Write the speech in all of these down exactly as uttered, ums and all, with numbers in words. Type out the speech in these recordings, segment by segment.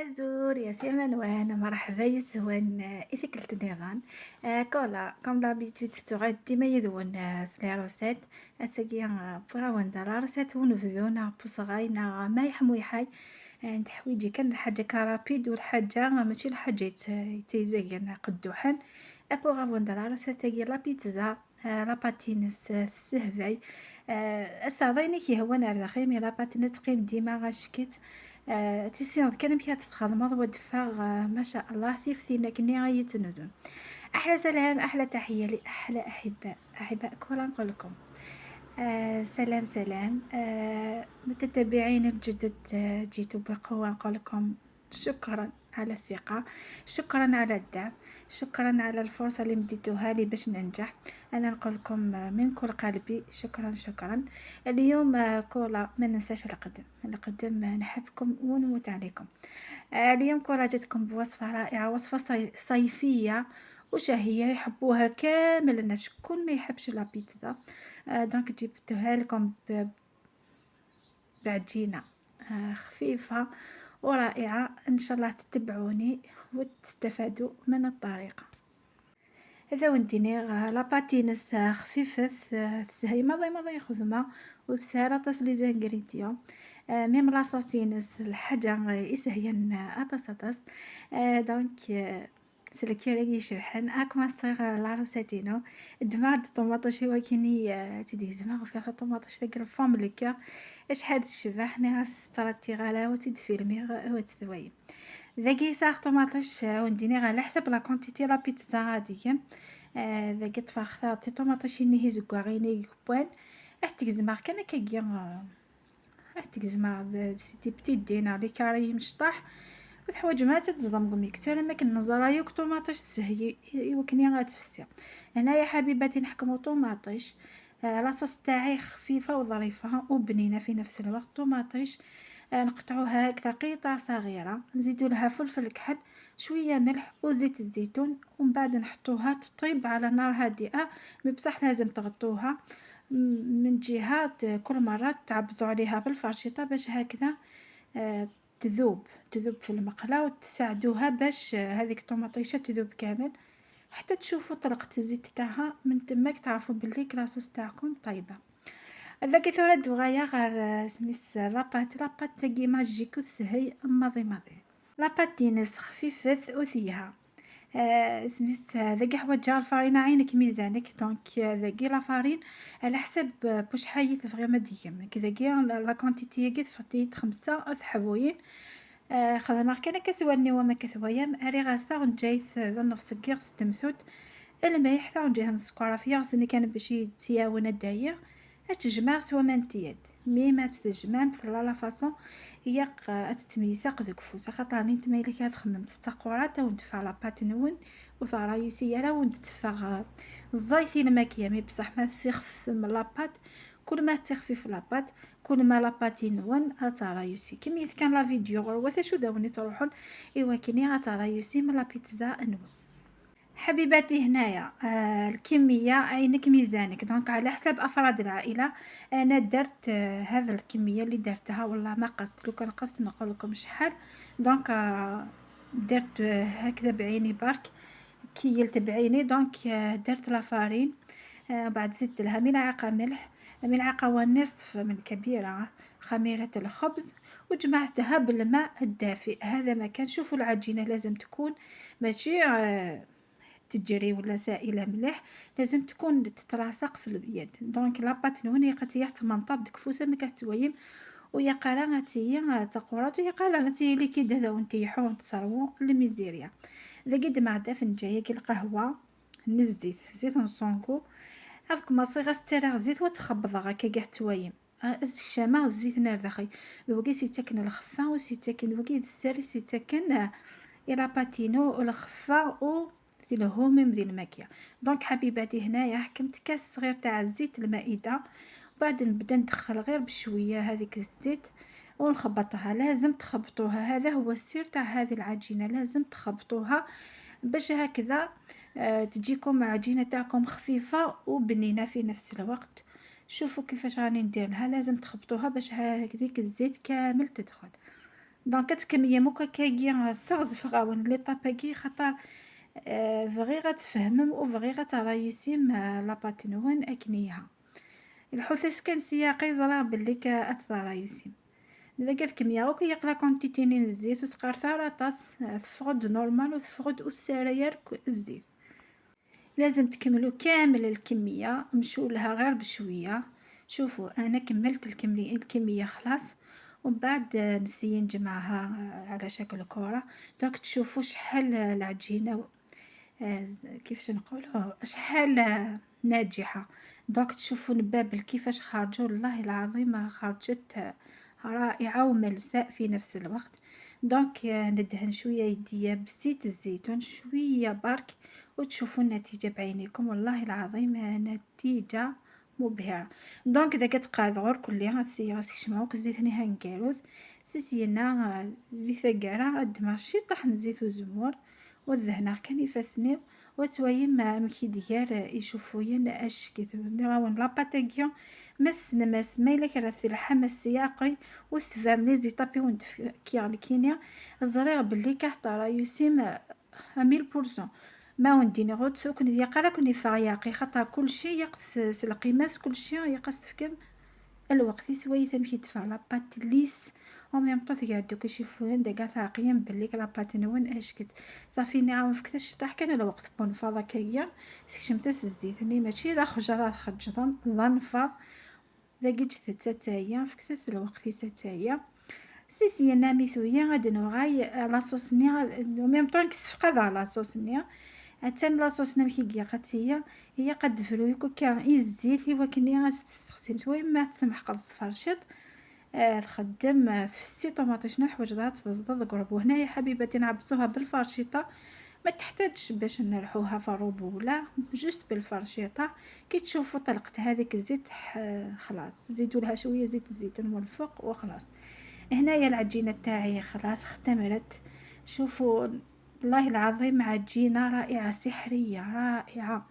Azul, ya si amanwan, merḥba yes-wen, eh, i tikkelt nniḍen. Eh, Kola, comme d'habitude, tettuɣal dima yid-wen, eh, s les recettes. Ass-agi, eh, wwiɣ-awen-d la recette n unebdu neɣ n usɣay neɣ ma yeḥmu yeḥay. Eh, n teḥwiǧi kan lḥaǧa kan rapide u lḥaǧa, eh, mačči lḥaǧa yet-, yettayzagen qedduḥen. Eh, wwiɣ-awen-d la recette-agi, la pizza. Ah, la pâte-ines, ah, tessehbay. Ah, ass-a d ayen i k-yehwan ar daxel, mi la pâte-ines teqqim dima ɣack-itt. Ah, tissineḍ kan amek ad tt-txedmeḍ, wa d-teffeɣ, ah, ma sha Allah, tiftin akkenni ay yettnuzun. أحلى سلام، أحلى تحية لأحلى أحباء، أحباء كولا نقول لكم. آه، سلام، سلام. آه، متتبعين الجدد، آه، جيتوا بقوة نقول لكم شكرا على الثقة، شكرا على الدعم، شكرا على الفرصة اللي مديتوها لي باش ننجح. أنا نقول لكم من كل قلبي شكرا، شكرا. اليوم، آه، كولا ما ننساش القدم، القدم، آه، نحبكم ونموت عليكم. آه، اليوم كولا جاتكم بوصفة رائعة، وصفة صي-، صيفية وشهية يحبوها كامل الناس، شكون ما يحبش la pizza. آه، donc جبتها لكم ب-، بعجينة، آه، خفيفة ورائعة. إن شاء الله تتبعوني وتستفادوا من الطريقة. هذا ونديني، آه، la pâte-ines، آه، خفيفة، آه، تسهي ماضي ماضي يخدمة وتسهل أطاس les ingrédients. آه، même la sauce-ines الحاجة، آه، يسهين، آه، أطاس أطاس. آه، donc، آه، سلكي راكي يشبحن. هاك ما صغير la recette-ino. دماغ د طوماطيش واكيني، آه، تدي دماغ فيها طوماطيش داك الفام لكا. اش حال تشبح ني غا ستراتي غالا وتدفي الميغ وتدوي. ذاكي ساخ طوماطيش، آه، ونديني غا على حسب la quantité la pizza هادي. آه، ذاكي تفاخ ثاطي طوماطيش يني هي زكواغيني يكبوان. احتك زماغ كان كاكيا، آه، راح تجزمها سيتي بتي دينا لي كاري مشطاح. وتحواج ما تتزضم قمي كتر ما كنزرايو كطوماطيش تسهي يوكني غتفسي. هنايا حبيباتي نحكمو طوماطيش. آه، la sauce تاعي خفيفة وظريفة وبنينة في نفس الوقت. طوماطيش، آه، نقطعوها هكذا قطع صغيرة، نزيدو لها فلفل كحل، شوية ملح وزيت الزيتون، ومن بعد نحطوها تطيب على نار هادئة. Mais بصح لازم تغطوها م-، من جهة، كل مرة تعبزوا عليها بالفرشيطة باش هكذا، آه، تذوب، تذوب في المقلة وتساعدوها باش، آه، هذيك الطوماطيشة تذوب كامل حتى تشوفوا طلقت الزيت تاعها. من تماك تعرفوا باللي la sauce تاعكم طيبة. هذاك ثورة دغايا غير، آه، سميس la pâte، la pâte تاكي ماجيك وتسهي ماضي ماضي. La pâte-ines خفيفة وثيها. آه، سميت هذا كاع حوايج الفارينة عينك ميزانك. Donc، آه، ذاكي la farine على حسب، آه، بوش حاجة تبغي ما ديم. كذاكي la، la quantité كي تفضي خمسة أو تحبوين. آه، خدمة كان كسواني وما كثويا. أري غاستا ونجايث ذا النفس كي غستمثوت. الملح تا ونجايث نسكر فيها، غسني كان باش يتياون الداير. تجمع سوا ما نتياد. Mais ما تتجمع مثل la façon ياق تتميساق ذوك فوس، خاطر راني نتميلك هاد خممت التقورات وندفع la pâte نون وثارا يسيارة وندتفغ الزيت الماكية. Mais بصح ما تسيخف من la pâte، كل ما تخفف la pâte كل ما la pâte نون اتارا يسي. كمية كان la vidéo غروة شو داوني تروحون. ايوا كيني اتارا يسي من la pizza نون. حبيباتي، هنايا، آه، الكمية عينك ميزانك، donc على حساب أفراد العائلة. أنا درت، آه، هذا الكمية اللي درتها، والله ما قست، لو كان قست نقول لكم شحال. Donc، آه، درت، آه، هكذا بعيني برك، كيلت بعيني. Donc، آه، درت la farine، آه، بعد زدت لها ملعقة ملح، ملعقة ونصف من كبيرة خميرة الخبز، وجمعتها بالماء الدافئ. هذا ما كان. شوفوا العجينة لازم تكون ماشي، آه، تجري ولا سائلة مليح، لازم تكون تتلاصق في اليد. Donc la pâte نون يقتيح تمنطط ديك فوسة ما كتويم، ويا قرا غتي تقورات، ويا قرا غتي لي كي دادا ونتيحو ونتصرفو الميزيريا. ذاكي دمع دافن جايه كي القهوة نزيت زيت نصونكو. هاك ماصي غاستريغ زيت وتخبض هكا كاع توايم. آه، الشمع الزيت نار داخل. دوكي سيتاكن الخفة وسيتاكن دوكي الساري سيتاكن، آه، إلى باتينو والخفة و دي الهومم ديال الماكية. Donc حبيباتي، هنايا حكمت كاس صغير تاع الزيت المائدة، وبعد نبدا ندخل غير بشوية هذيك الزيت ونخبطها. لازم تخبطوها، هذا هو السر تاع هذه العجينة، لازم تخبطوها باش هكذا، آه، تجيكم عجينة تاعكم خفيفة وبنينة في نفس الوقت. شوفوا كيفاش راني ندير لها، لازم تخبطوها باش هذيك الزيت كامل تدخل. Donc ad tkemmlem akk akkagi, sseɣzfeɣ-awen l'étape-agi xaṭer, euh, bɣiɣ ad tfehmem u bɣiɣ ad tṛayusim, euh, la pâte-nwen akken ilha. Lḥut-as kan s yaqi, ẓriɣ belli ka ad tṛayusim. Dagi ad kemmleɣ akk yaq la quantité-nni n zzit, ur sqarret ara aṭas, euh, teffeɣ-d normal u teffeɣ-d ur tessaray ara akk zzit. لازم تكملوا كامل الكمية، مشوا لها غير بشوية. شوفوا، أنا كملت الكمي-، الكمية خلاص، ومن بعد، آه، نسيي نجمعها، آه، على شكل كرة. Donc تشوفوا شحال العجينة، آه، كيفاش نقولوا، شحال، آه، ناجحة. Donc تشوفوا نبابل كيفاش خرجوا، والله العظيم خرجت، آه، رائعة وملساء في نفس الوقت. Donc، آه، ندهن شوية يديا بزيت الزيتون، شوية برك، وتشوفوا النتيجة بعينيكم. والله العظيم، آه، نتيجة مبهرة. Donc داك تقاد غور كلي غتسيي غتكشمها وكزيت هني هنكاروت سيسينا، آه، في ثقارة قد ما شي طحن زيت وزمور، والذهنة كان يفسني وتوايم مكي ديال يشوفوين اش كيتبني غاون لاباطاكيا. مس نمس ما الا كرا في الحمى السياقي وثفام لي زيطابي وندف كيا لكينيا. زريغ بلي كحطة راه يسيم ميل بورسون. ما ونديني غوت سوكن ديا قرا كوني فاغياقي خاطر كلشي يقص سلقيماس، كلشي يقص تفكم الوقت يسوي ثم كي دفع لاباط ليس. او ميم طو تقعد دوك يشوفون داك ثاقيا بليك لاباط نون اشكت. صافي نعاون فكت الشطاح كان الوقت بون فاضا كيا. سكشمت الزيت ني ماشي لا خجرة خجرة لا نفا. داكي جثت تاتايا فكتس الوقت تاتايا. سيسيا نامي ثويا غادي نوغاي لاصوص ني، او ميم طون كسفقا ذا لاصوص ني. اتان لاصوص نام كي قيقت هي، هي قد فروي كوكا الزيت هو كني غاس تسخسيم ثويا ما تسمح قد تفرشط. آه، تخدم، آه، تفسي طوماطيش نحوج ضغط تزداد قرب. وهنايا حبيباتي نعبصوها بالفرشيطة، ما تحتاجش باش نرحوها في الروبو ولا جوست بالفرشيطة. كي تشوفوا طلقت هذيك الزيت ح-، خلاص زيدوا لها شوية زيت الزيتون من الفوق وخلاص. هنايا العجينة تاعي خلاص اختمرت. شوفوا والله العظيم عجينة رائعة سحرية رائعة.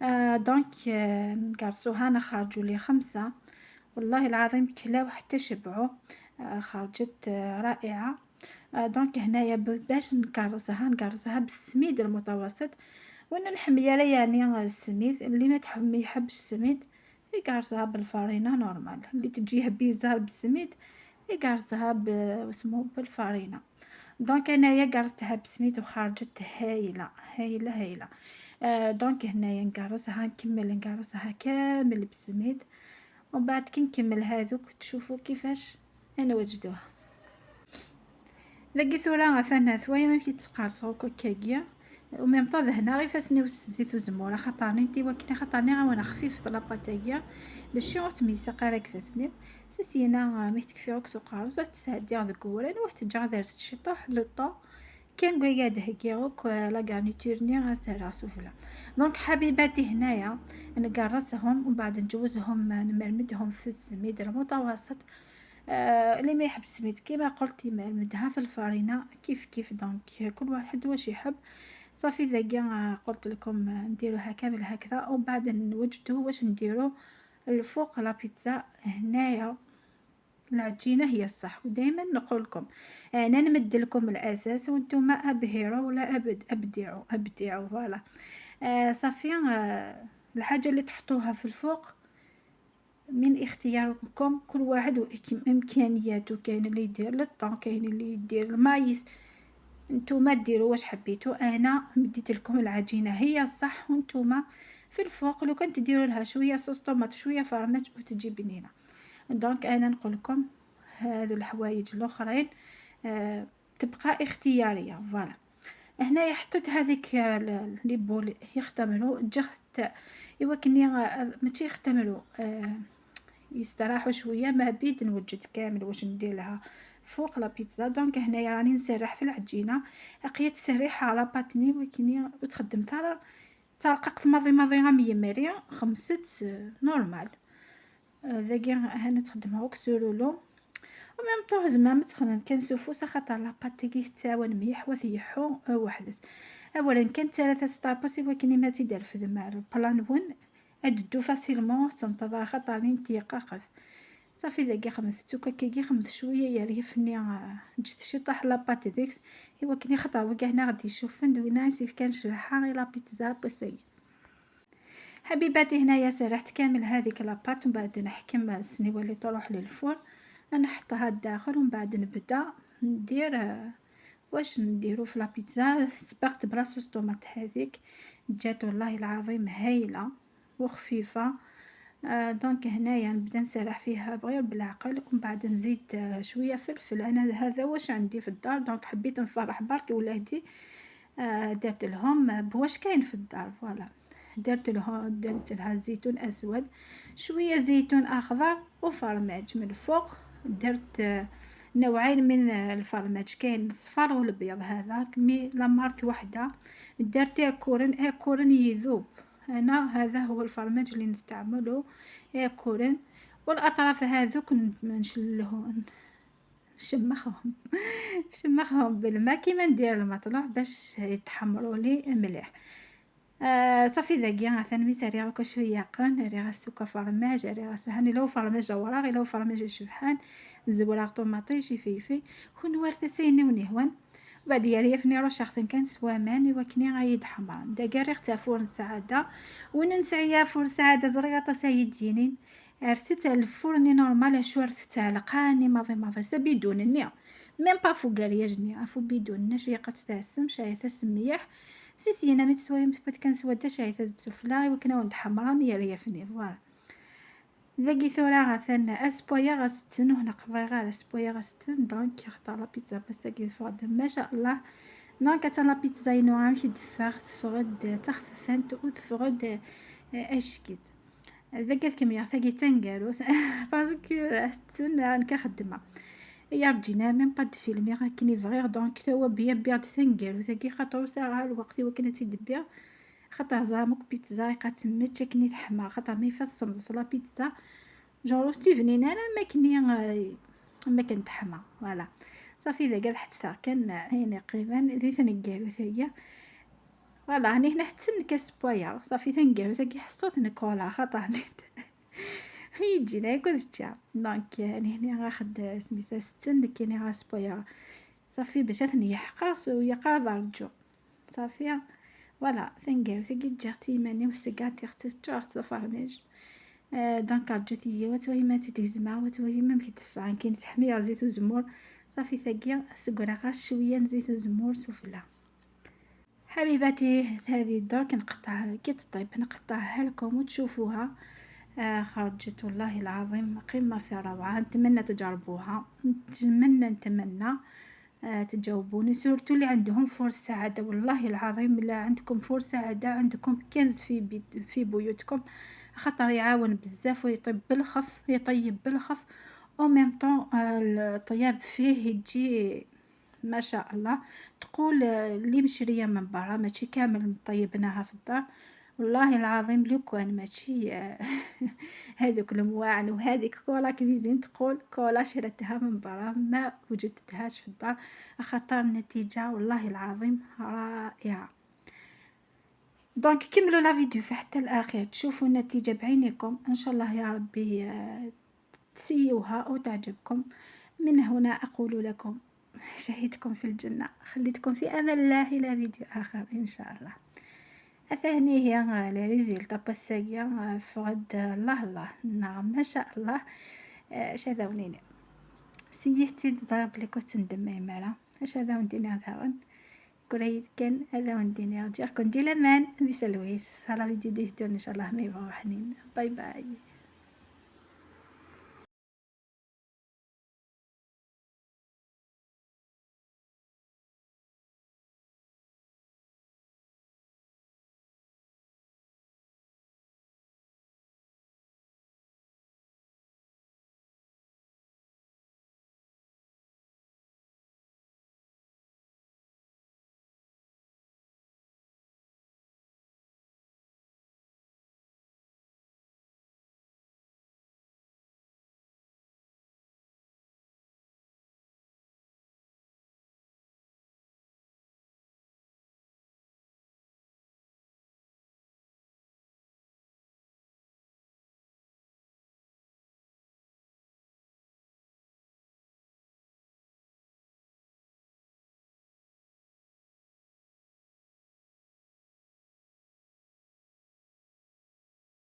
آه donc آه نقرصوها نخرجوا لي خمسة. والله العظيم كلاو حتى شبعوا. آه خرجت آه رائعة. آه donc هنايا ب-، باش نقرصها نقرصها بالسميد المتوسط. وانا نحمي على يعني السميد اللي ما تحب ما يحبش السميد يقرصها بالفرينة نورمال، اللي تجيه بيزار بالسميد يقرصها ب-، واسمو بالفرينة. Donc انايا قرصتها بسميد وخرجت هايلة هايلة هايلة. آه donc هنايا نقرصها نكمل نقرصها كامل بسميد، ومن بعد كي نكمل هذوك تشوفوا كيفاش نوجدوها. داكي ثورة غثنا ثوايا ما في تقارص هكا كاكيا. وميم طا دهنا غير فاسني وسزيت وزمورة خاطرني نتي وكنا خاطرني غاونا خفيف طلاباتاكيا. باش شي وقت ميسا قالك فاسني. سيسينا مي تكفي روك سو قارص تسعدي هذا كوران وقت جا دارت شي طوح لو طو. كان قاعد هكي روك لا غارنيتور ني غاسرها سفلى. Donc حبيباتي هنايا نقرصهم ومن بعد نجوزهم نمرمدهم في السميد المتوسط. آه، اللي ما يحبش السميد كيما قلت يمرمدها في الفرينة كيف كيف. Donc كل واحد واش يحب. صافي داكيا، آه، قلت لكم، آه، نديروها كامل هكذا ومن بعد نوجدو واش نديرو الفوق la pizza. هنايا العجينة هي الصح ودايما نقول لكم انا نمد لكم الاساس وانتم ابهروا ولا أبد ابدعوا ابدعوا voilà. آه صافي، آه الحاجة اللي تحطوها في الفوق من اختياركم، كل واحد وإمكانياته. كاين اللي يدير للطون، كاين اللي يدير المايس. نتوما ديروا واش حبيتوا. انا مديت لكم العجينه هي الصح، وانتوما في الفوق لو كان تديروا لها شويه صوص طوماط شويه فرماج وتجي بنينه. Donc انا نقول لكم هذو الحوايج الاخرين، آه، تبقى اختياريه. Voilà. هنايا حطيت هذيك ال-، les boules يختمروا جخت، ايوا كني غا-، ماشي يختمروا، آه، يستراحوا شويه ما بيد نوجد كامل واش ندير لها فوق la pizza. Donc هنايا راني نسرح في العجينه، اقيت تسريحه على باتني وكني وتخدم ترى ترققت ماضي ماضي غا ميمري خمست، آه، normal. آه، داكي هنا تخدمها وكسورولو. وميم طو زعما ما تخدم كان سوفوس خاطر لاباط تاكي تتساوى مليح وتيحو، آه، وحدس. اولا كان ثلاثة سطابوس ايوا كني ما تيدار في دمار بلان ون ادو facilement تنتظر خاطر لين تيقاقف. صافي، داكي خمت التوكا كيكي خمت شويه يا ريفني، آه، جت شي طاح لاباط ديكس. ايوا كني خطا وكاع هنا غادي يشوفن دوينا سيف كان شبحها غير لابيتزا بوسي. حبيباتي، هنايا سرحت كامل هذيك لاباط، ومن بعد نحكم السنيوه اللي تروح للفور، نحطها الداخل، ومن بعد نبدا ندير، آه، واش نديرو في لابيتزا. سبقت بلا صوص طوماط، هذيك جات والله العظيم هايله وخفيفه. آه، دونك هنايا نبدا نسرح فيها غير بالعقل، ومن بعد نزيد، آه، شويه فلفل. انا هذا واش عندي في الدار، دونك حبيت نفرح برك ولادي. آه، درت لهم بواش كاين في الدار، فوالا. درت لها، درت لها زيتون اسود، شويه زيتون اخضر، وفرماج من الفوق. درت، آه، نوعين من، آه، الفرماج، كاين الصفر والابيض. هذاك مي لا مارك وحده. درت اكورن، اكورن يذوب. انا هذا هو الفرماج اللي نستعمله، اكورن. والاطراف هذوك ن-، نشلهم، نشمخهم نشمخهم بالماء كيما ندير المطلوع باش يتحمروا لي مليح. آه، صافي، داكيا ثانمي ساري غير شويه قن، ري غا السكر فرماج، ري غا سهاني لو فرماج وراغي لو فرماج شبحان، زوراغ طوماطيش يفيفي. كون وارثه سيني ونهوان. بعد يا ريفني روشاخ كان سوامان وكني غايد حمران داكا ريغ تافور سعاده. وننسى يا فور سعاده زريغه سيد جينين. رثت الفرن نورمال، شو رثت لقاني ماضي ماضي سا بدون النيا. ميم با فو كارياج نيا، فو بدون النيا، شويه قد تاع السم، شايفه سميح. سيسينا ميت تويم تبت كان سودا، شايفه زد سفلا، وكنا ونتحمران يا ريفني، فوالا. ذاكي ثورة غثان اسبويا غستن، وهنا قبايغ على اسبويا غستن، دونك خطا لا بيتزا بس كي فغد ما شاء الله. دونك حتى لا بيتزا ينو عام كي دفاغ تفغد تخففنت وتفغد، آه، اشكيت. ذاك الكمية ثاقي تنقالوث باسكو تسن عن كخدمة. يا رجينا ميم با دفيلمي غا كني فغير، دونك توا بيا بيا تنقالو ثاقي خاطر ساعة الوقت وكنا تيدبيا. خاطر زعما بيتزا قاتمت كني تحمى، خاطر مي فات صمدت لا بيتزا. جونغ تي بنينة، أنا ما كني، ما كنت حما، فوالا. صافي، إذا قال حتى كان عيني قيمان، اللي تنقالو ثاقيا. فوالا، هاني هنا حتى نكاس بوايا. صافي، تنقالو ثاقي حصوت نكولا، خاطر هاني يجينا يكون الشعر. دونك، هاني هنا غاخد سميتها ستن، كيني غا سبوايا. صافي، باش أثني يحقاس ويقاض رجو. صافي، فوالا، تنقالو ثاقي جات يماني وسقات يختي تشارت فرمج. آه، دونك رجعت هي وتوهي ما تدهزمها وتوهي ما مكتفعان كاين تحمير زيت وزمور. صافي ثاقيا سكرها غا شويه زيت وزمور سفلى. حبيباتي، هذه درك نقطعها كي تطيب، نقطعها لكم وتشوفوها. آه، خرجت والله العظيم قمة في الروعة، نتمنى تجربوها، نتمنى، نتمنى آه، تجاوبوني، سورتو اللي عندهم فور السعادة. والله العظيم لا عندكم فور السعادة، عندكم كنز في بيت، في بيوتكم، خاطر يعاون بزاف ويطيب بالخف، يطيب بالخف. او ميم طون، آه، الطياب فيه يجي ما شاء الله. تقول، آه، اللي مشرية من برا، ماشي كامل طيبناها في الدار. والله العظيم لو كان ماشي، آه، هذوك المواعن وهذيك كولا كويزين، تقول كولا شريتها من برا، ما وجدتهاش في الدار، خاطر النتيجة والله العظيم رائعة. دونك كملوا لا فيديو حتى الاخير تشوفوا النتيجة بعينيكم ان شاء الله يا ربي، آه، تسيوها وتعجبكم. من هنا اقول لكم شهيتكم في الجنة، خليتكم في امان الله الى فيديو اخر ان شاء الله. اثاني هي لي ريزولتا باساكيا فغد الله الله، نعم ما شاء الله. آه، شذا ونيني سيهتي تزرب لك وتندم ما يمارا. اش هذا ونديني هذا هون. كل كان هذا ونديني رجع كون دي لمان مش الويس. على فيديو دي ان شاء الله ما يبغوا حنين. باي باي.